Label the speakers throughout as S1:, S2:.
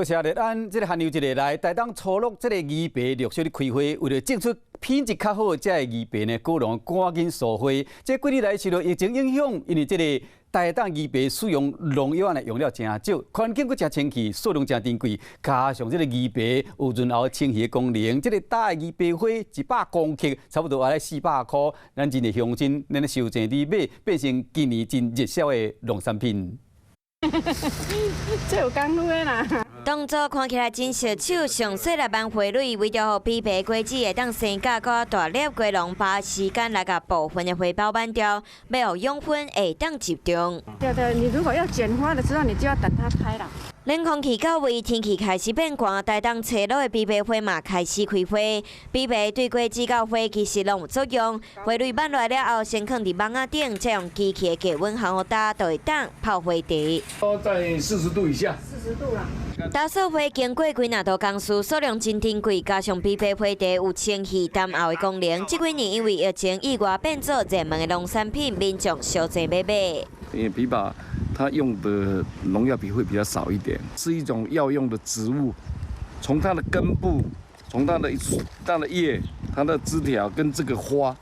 S1: 多謝熱安，這个寒流一下來，台東初鹿這个枇杷陸續咧開花，為著種出品質較好的這个枇杷呢，果農趕緊疏花。這幾年來受著疫情影響，因為這个台東枇杷使用農藥來用了誠少，環境閣誠清氣，數量誠珍貴，加上這个枇杷有潤喉清氣的功能，這个焦的枇杷花100公克，差不多愛400箍。咱真濟鄉親，咱咧收錢佇買，變成今年真熱銷的農產品。
S2: 這有功夫的啦。
S3: 動作看起來真熟手，上細來挽花蕊，為著予枇杷果子會當生甲閣大粒，果農把時間來共部分的花苞挽掉，欲予養分會當集中。
S2: 對對，你如果要剪花的時候，你就要等它開啦。
S3: 冷空氣到位，天氣開始變寒，台東初鹿的枇杷花嘛開始開花。枇杷對果子佮花其實攏有作用。花蕊挽落來了後，先囥佇網仔頂，再用機器的低溫烘予焦，就會當泡花茶。
S4: 都在40度以下。
S2: 40度啦。
S3: 打掃花經過幾若道工序，數量真珍貴，加上枇杷花茶有清氣淡喉的功能，這幾年因為疫情意外變做熱門的農產品，民眾相濟欲買。
S4: 因為枇杷它用的農藥比會比較少一點，是一種藥用的植物，從它的根部，從它的葉、它的枝條跟這個花，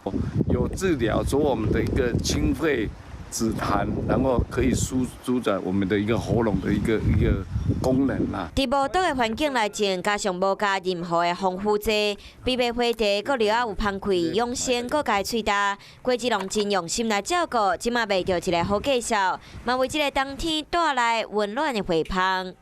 S4: 有治療說我們的一個清肺止痰，然後可以舒展我們的一個喉嚨的一個功能啦。
S3: 佇無毒的環境來種，加上無加任何的防腐劑，枇杷花茶閣留仔有芳氣、養生，閣解喙焦，果子農真用心來照顧，這馬賣著一个好價數，嘛為這个冬天帶來溫暖的花芳。